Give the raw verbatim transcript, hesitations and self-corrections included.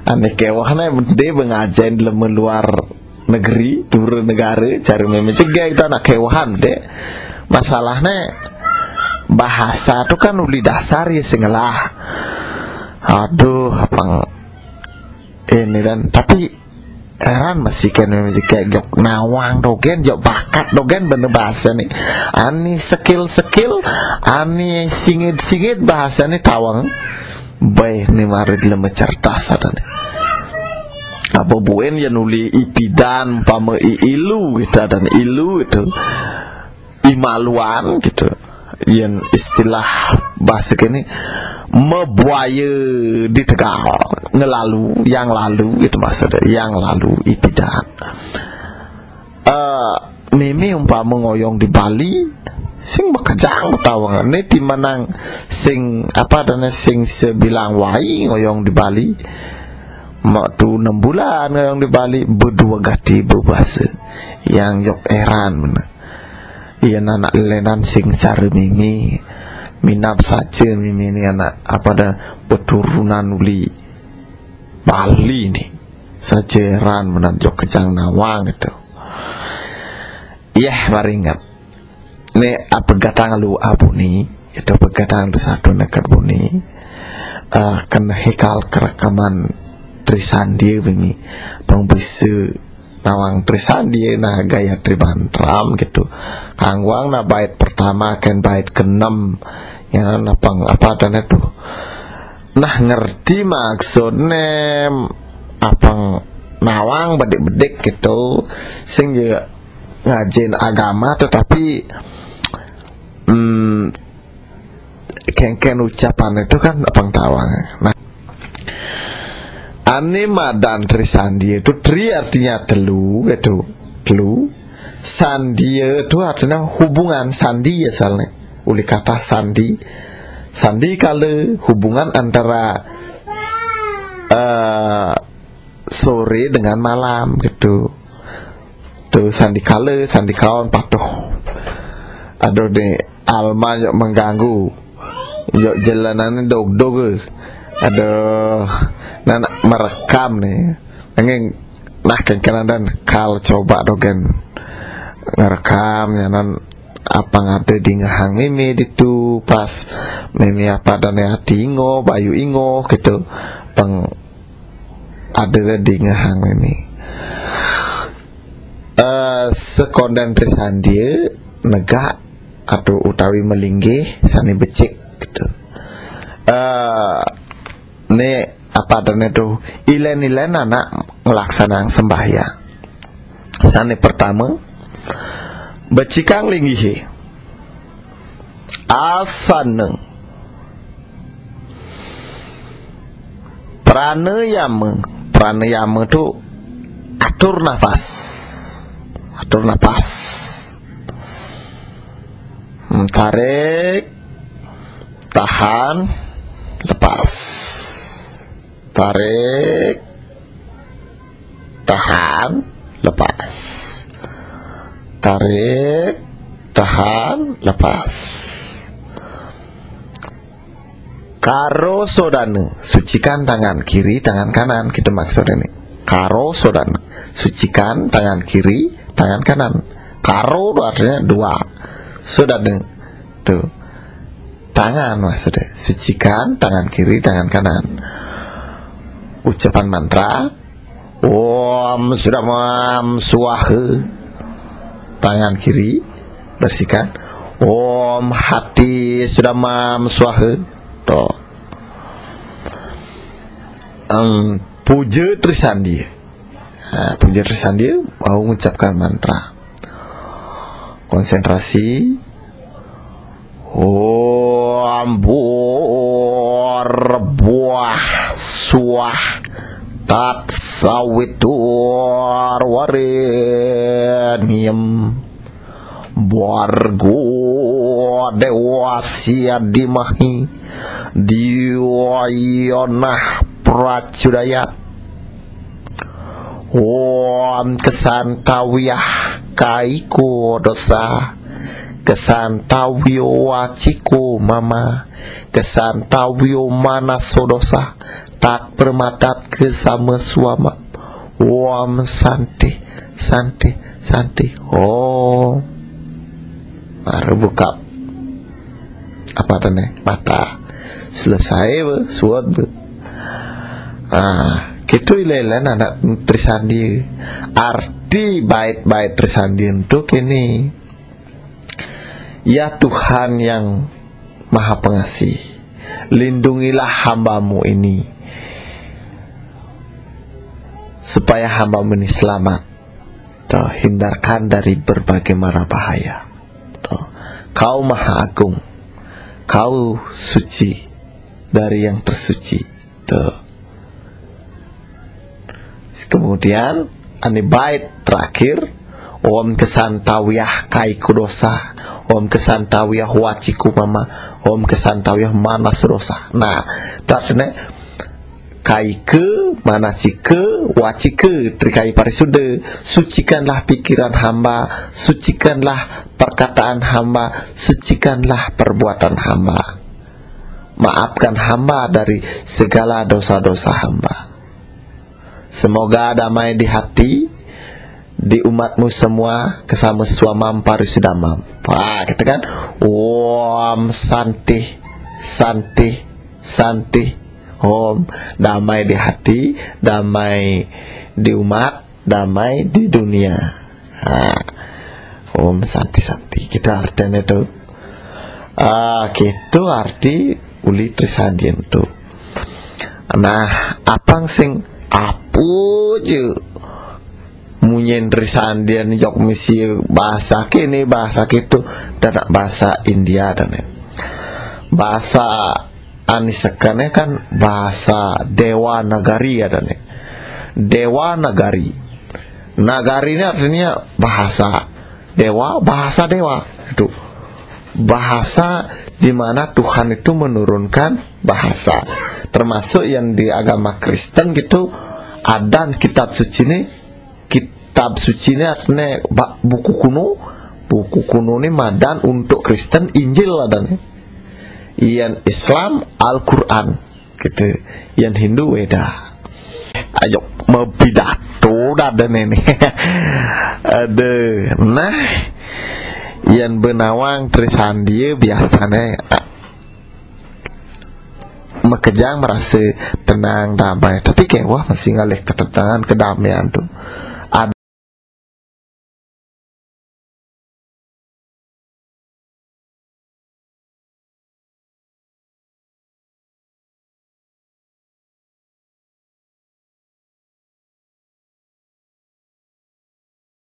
Ané kéweh né dé bé ngajén di luar negeri, dura negara, cara mémé jegég, itu anak kéweh dé. Masalahné bahasa tuh kan uli dasar ya sing ngelah. Aduh, apang ini dan tapi éran masih kan mémé jegég, jok nawang dogén, jok bakat dogén bener bahasa nih. Ani sekil-sekil, ani singit-singit bahasa nih tawang. Baé né mari di lema cerdas adané. Apa buin ya nuli ipidan, umpama i ilu gitu, adané ilu gitu. Imaluan gitu. Yén istilah bahasa kini, mebuaya di Tegal, ngelalu, yang lalu gitu maksudnya, yang lalu ipidan. Eh, mémé umpama ngoyong di Bali, sing bekejang betawangan né timanang sing apa adané sing sebilang wai ngoyong di Bali. Mak tu enam bulan ngoyong di Bali, berdua gati berbahasa. Yang jok éran bener. Iya, anak lénan sing cara mémé. Minab saja mémé ni anak apa dah keturunan uli Bali ni. Saja éran bener jok kejang nawang gitu. Yah, maringat. Né apa gatang lu abu ni, itu apa gatang lu satu nekat buni. Eh, kena hikal kerekaman Trisandia bini. Pang bisa nawang Trisandia nah gaya Tribantram gitu. Kangguang nah bait pertama kan bait keenam. Ya nah pang apa adané tuh. Nah ngerti maksudné apang nawang bedik-bedik gitu. Sing ya ngajin agama tetapi hmm, kengken ucapan itu kan apang tawang. Nah, ané madan Trisandia itu tri artinya telu gitu. Telu. Sandia itu artinya hubungan, sandi ya soalnya. Uli kata sandi. Sandi kala hubungan antara eh, sore dengan malam gitu. Tuh sandi kala, sandi kawan patuh. Aduh deh, Alma yuk mengganggu. Yuk jalanan dog-dog. Aduh, nah merekam nih. Angin nah kengkenan dan kal coba dogen ngerekam ya nan apa ngade di ngehang mémé ditu pas mémé apa dan hati ingo bayu ingo gitu peng ada di ngehang mémé. Eh, sekonden Trisandia negak atau utawi melinggih sani becik gitu. Eh, né apa adané tuh ilen-ilen anak ngelaksanang sembahyang. Sani pertama becikang linggihé. Asana. Pranayama. Pranayama tu atur nafas. Atur nafas. Hmm, tarik, tahan, lepas. Tarik, tahan, lepas. Tarik, tahan, lepas. Karo sodana, sucikan tangan kiri, tangan kanan, kita maksud ini. Karo sodana, sucikan tangan kiri, tangan kanan. Karo itu artinya dua. Sodana, tuh. Tangan maksudnya. Sucikan tangan kiri, tangan kanan. Ucapan mantra, Om Sudamam Swaha. Tangan kiri bersihkan. Om Hati Sudamam Swaha. Tuh. Em, puja Trisandia. Nah, puja Trisandia mau mengucapkan mantra. Konsentrasi. Om Bor Buah Suah Tat Sawitur Warenyem Bargo Dewasya Dimahi Diyo Yonah Pracudayat. Om Kesantawiyah Kaiko Dosa Kesantawiyo Waciko Mama Kesantawiyo Manaso Dosa Tat permatat ke sama suama. Om santi, santi, santi. Om. Baru buka apa tadi? Mata. Selesai be, suat be. Ah, gitu ilailan anak Trisandi. Arti bait-bait Trisandi itu kini. Ya Tuhan yang Maha Pengasih, lindungilah hamba-Mu ini, supaya hamba-Mu ini selamat. Tuh, hindarkan dari berbagai mara bahaya. Tuh, Kau Maha Agung, Kau suci dari yang tersuci. Tuh. Kemudian, ani bait terakhir, om kesan tawiyah kaiku dosa, om kesan tawiyah waciku mama, om kesan tawiyah manas dosa. Nah, itu artinya kaike, manasike, wacike, trikai parisude. Sucikanlah pikiran hamba, sucikanlah perkataan hamba, sucikanlah perbuatan hamba. Maafkan hamba dari segala dosa-dosa hamba. Semoga damai di hati, di umat-Mu semua, kesama suamam parisuda mam. Wah, gitu kan? Om santi, santi, santi. Om, damai di hati, damai di umat, damai di dunia. Nah, om santi, santi. Kita artinya itu. Ah, gitu arti uli Trisandi itu. Nah, apang sing apu je munyin Trisandi jok misi bahasa kini, bahasa gitu, dan bahasa India dan bahasa anisekannya kan bahasa Dewa Nagari ya dan Dewa Nagari. Nagari ini artinya bahasa. Dewa, bahasa Dewa. Itu bahasa di mana Tuhan itu menurunkan bahasa. Termasuk yang di agama Kristen gitu, ada kitab suci ini, kitab suci ini artinya ba-, buku kuno. Buku kuno ini madan untuk Kristen, Injil adanya. Yang Islam, Al-Quran. Gitu. Yang Hindu, Weda. Ayo, mau pidato dah ada nih. Aduh, nah, yang benawang Trisandi biasanya, ah, mekejang merasa tenang, damai. Tapi kewah masih ngalih ketenangan, kedamaian tuh.